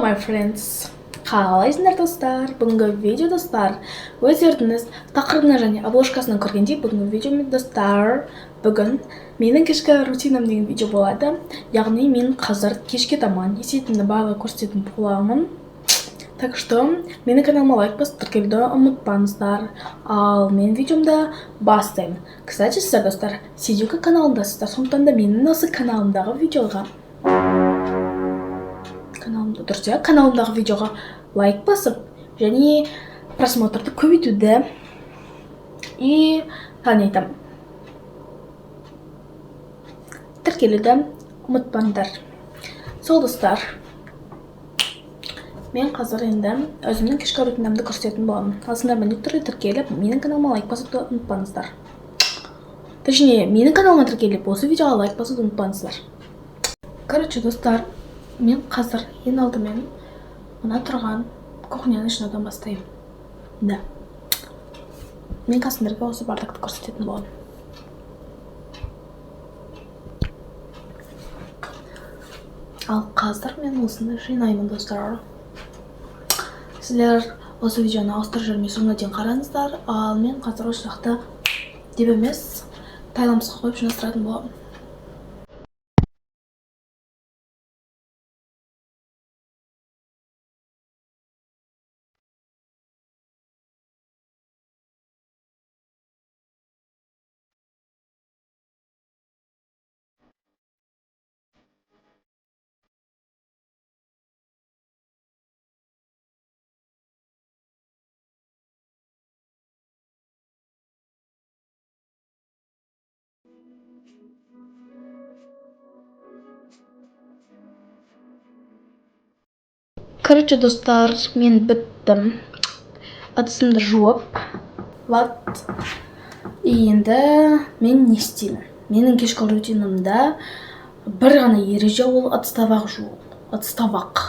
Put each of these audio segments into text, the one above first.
My friends! Қалайсыңдар, достар? Бүгінгі видео, достар, өздеріңіз тақырыбынан және обложкасынан көргендей, бүгінгі видео, достар, бүгін менің кешкі рутинам деген видео болады. Яғни мен қазір кешке таман не істейтінімді барлығын көрсететін боламын. Так что менің каналыма лайк басып, тіркелуді ұмытпаңыздар. Ал мен видеомды бастаймын. Кстати, сіздер, достар, Сидюка каналындасыздар, сондықтан да менің осы каналымдағы видеоға, каналымда, дұрыс, иә, каналымдағы видеоға лайк басып және просмотрды көбейтуді и тағы не айтамын, тіркелуді ұмытпаңдар. Сол, достар, мен қазір енді өзімнің кешкі рутинамды көрсететін боламын. Ал сендер міндетті түрде тіркеліп, менің каналыма лайк басуды ұмытпаңыздар. Точнее, менің каналыма тіркеліп, осы видеоға лайк басуды ұмытпаңыздар. Короче, достар, мен қазір ең алдымен мына тұрған кухняны жинаудан бастаймын. Да, мен қазір сендерге осы бардакты көрсететін боламын. Ал қазір мен осыны жинаймын. Достар, сіздер осы видеоны ауыстырып жібермей, соңына дейін қараңыздар. Ал мен қазір осы жақта деп емес, тайлымсқа қойып жинастыратын боламын. Короче, достар, мен біттім, ыдысымды жуып. Вот, и енді мен не істеймін? Менің кешкі рутинымда бір ғана ереже, ол ыдыс табақ жуу, ыдыс табақ,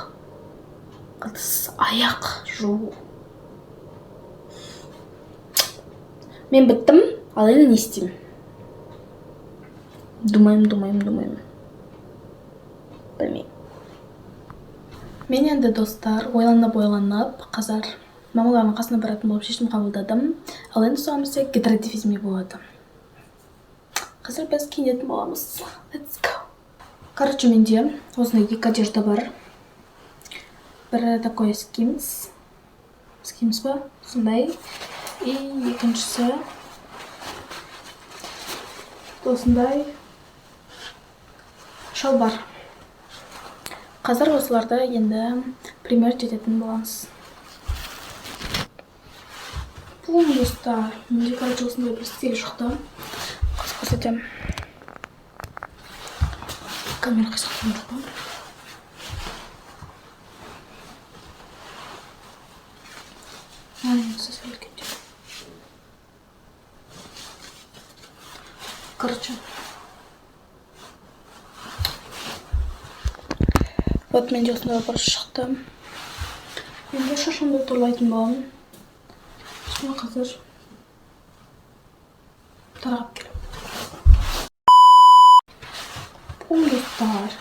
ыдыс аяқ жуу. Мен біттім, ал енді не істеймін? Думаем, думаем, думаем, білмеймін. Мен енді, достар, ойланып ойланып, қазір мамалардың қасына баратын болып шешім қабылдадым. Ал енді соған бізде get ready with me болады. Қазір біз киінетін боламыз. Let's go! Короче, менде осындай екі одежда бар. Бірі такой скимс, скимс па, сондай, и екіншісі осындай шалбар. Қазір осыларды енді примерить ететін боламыз. Бұл, достар, менде, короче, осындай бір стиль шықты. Қазір көрсетемін. Камера қисықтаған жоқ па? Ай, сәл үлкендеу. Короче, вот менде осындай образ шықты. Енді шашымды турлайтын боламын. Соны қазір тарап келемін. Бұл, достар,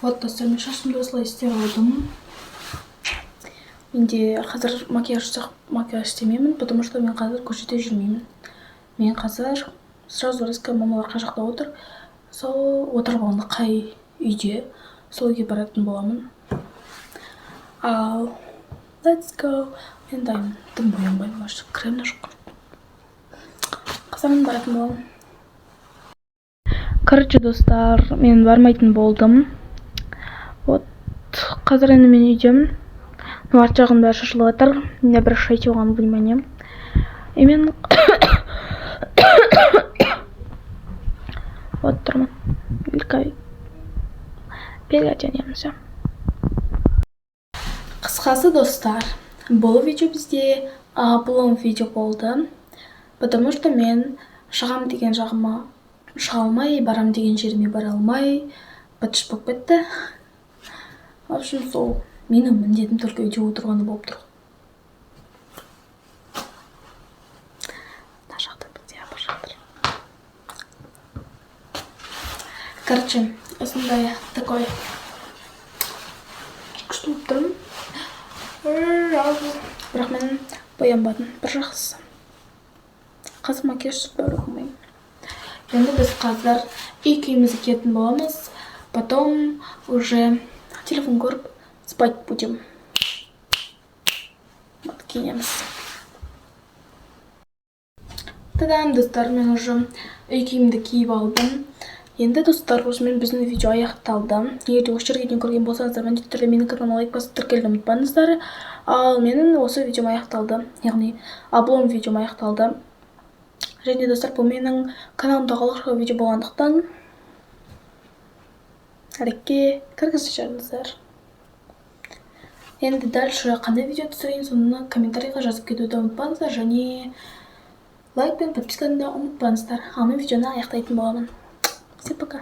вот, достар, мен шашымды осылай істеп алдым. Менде қазір макияж, макияж істемеймін, потому что мен қазір көшеде жүрмеймін. Мен қазір сразу резко мамалар қай жақта отыр, сол отырып алғанда қай үйде, сол үйге баратын боламын. Ал let's go! Мен дайынмын, дым боянбаймын вообще, крем де жоқ. Қазір мен баратын боламын. Короче, достар, мен бармайтын болдым. Вот қазір енді мен үйдемін. Арт жағым бәрі шашылып жатыр, не обращайте оған внимание. И мен вот тұрмын, переоденемся. Қысқасы, достар, бұл видео бізде облом видео болды, потому что мен шығам деген жағыма шыға алмай, барам деген жеріме бара алмай, быт болып кетті. В общем, сол менің міндетім только үйде отырғаны болып тұр. Мына жақта бізде апа жатыр. Короче, осындай такой. Күшті болып тұрмын. Бірақ мен боянбадым, бір жақсысы. Қазір макияж сүртпей болмаймын. Енді біз қазір үй киімімізді киетін боламыз. Потом уже телефон көріп, спать будем. Вот, киінеміз. Та-дам, достар, мен уже үй киімді киіп алдым. Енді, достар, осымен біздің видео аяқталды. Егер де осы жерге дейін көрген болсаңыздар, міндетті түрде менің каналыма лайк басып, тіркелуді ұмытпаңыздар. Ал менің осы видеом аяқталды, яғни облом видеом аяқталды. Және, достар, бұл менің каналымдағы алғашқы видео болғандықтан, лайкке кіргізіп жіберіңіздер. Енді дальше қандай видео түсірейін, соны комментарийға жазып кетуді ұмытпаңыздар және лайк пен подписканы да ұмытпаңыздар. Ал мен видеоны аяқтайтын боламын. Всем пока.